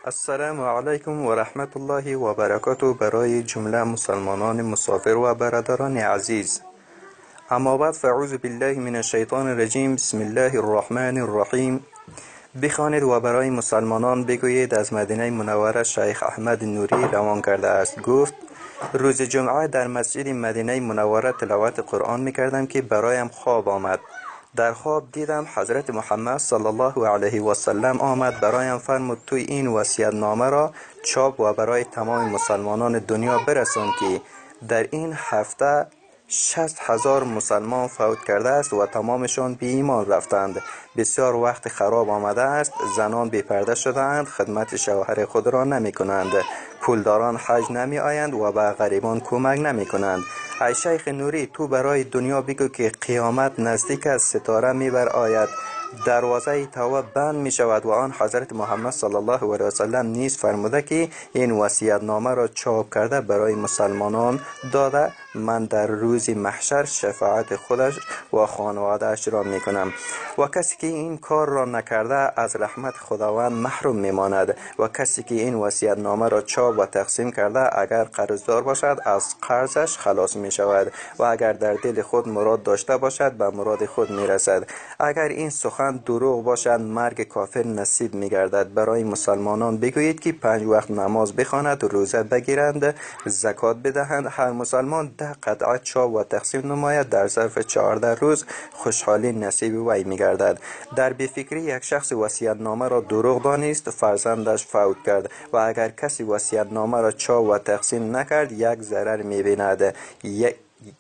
السلام علیکم و رحمت الله و برکاته برای جمله مسلمانان مسافر و برادران عزیز. اما بعد، فاعوذ بالله من الشیطان الرجیم، بسم الله الرحمن الرحیم. بخوانید و برای مسلمانان بگویید از مدینه منوره شیخ احمد نوری روان کرده است. گفت روز جمعه در مسجد مدینه منوره تلاوت قرآن میکردم که برایم خواب آمد. در خواب دیدم حضرت محمد صلی الله علیه و سلم آمد، برایم فرمود تو این وصیت نامه را چاپ و برای تمام مسلمانان دنیا برسان که در این هفته 60,000 مسلمان فوت کرده است و تمامشان بی ایمان رفتند. بسیار وقت خراب آمده است، زنان بی پرده شدهاند، خدمت شوهر خود را نمی کنند، پولداران حج نمی آیند و به غریبان کمک نمی کنند. ای شیخ نوری، تو برای دنیا بگو که قیامت نزدیک است، ستاره می بر آید، دروازه توبه بند می شود. و آن حضرت محمد صلی الله علیه و سلم نیز فرموده که این وصیت نامه را چاپ کرده برای مسلمانان داده، من در روز محشر شفاعت خودش و خانواده‌اش را می کنم. و کسی که این کار را نکرده از رحمت خداوند محروم می ماند. و کسی که این وصیت نامه را چاپ و تقسیم کرده، اگر قرضدار باشد از قرضش خلاص می شود و اگر در دل خود مراد داشته باشد به مراد خود می رسد. اگر این سخن دروغ باشد مرگ کافر نصیب می گردد. برای مسلمانان بگویید که 5 وقت نماز بخواند، روزه بگیرند، زکات بدهند. هر مسلمان 10 قطعه چاپ و تقسیم نماید، در ظرف 14 روز خوشحالی نصیب وی می گردد. در بیفکری یک شخص وصیت نامه را دروغ دانست، فرزندش فوت کرد. و اگر کسی وصیت نامه را چاپ و تقسیم نکرد یک ضرر می بیند.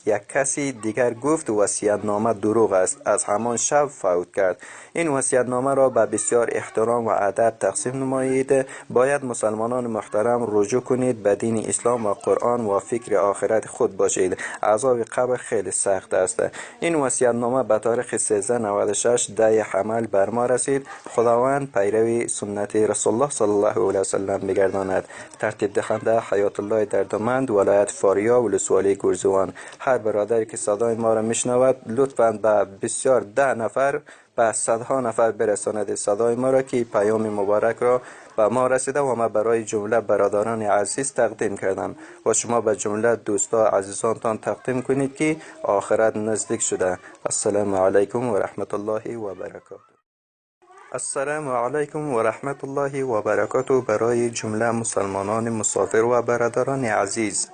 یک کسی دیگر گفت وصیت نامه دروغ است، از همان شب فوت کرد. این وصیت نامه را به بسیار احترام و ادب تقسیم نمایید. باید مسلمانان محترم رجوع کنید به دین اسلام و قرآن و فکر آخرت خود باشید. عذاب قبر خیلی سخت است. این وصیت نامه به تاریخ 1396 ده حمل بر ما رسید. خداوند پیروی سنت رسول الله صلی الله علیه و سلم بگرداند. ترتیب دهنده حیات الله دردمند، ولایت فاریا، ولسوالی گرزوان. هر برادری که صدای ما را میشنود لطفاً به بسیار 10 نفر، به صدها نفر برساند صدای ما را که پیام مبارک را به ما رسیده و ما برای جمله برادران عزیز تقدیم کردم و شما به جمله دوستا عزیزانتان تقدیم کنید که آخرت نزدیک شده. السلام علیکم و رحمت الله و برکاته. السلام علیکم و رحمت الله و برکاته برای جمله مسلمانان مسافر و برادران عزیز.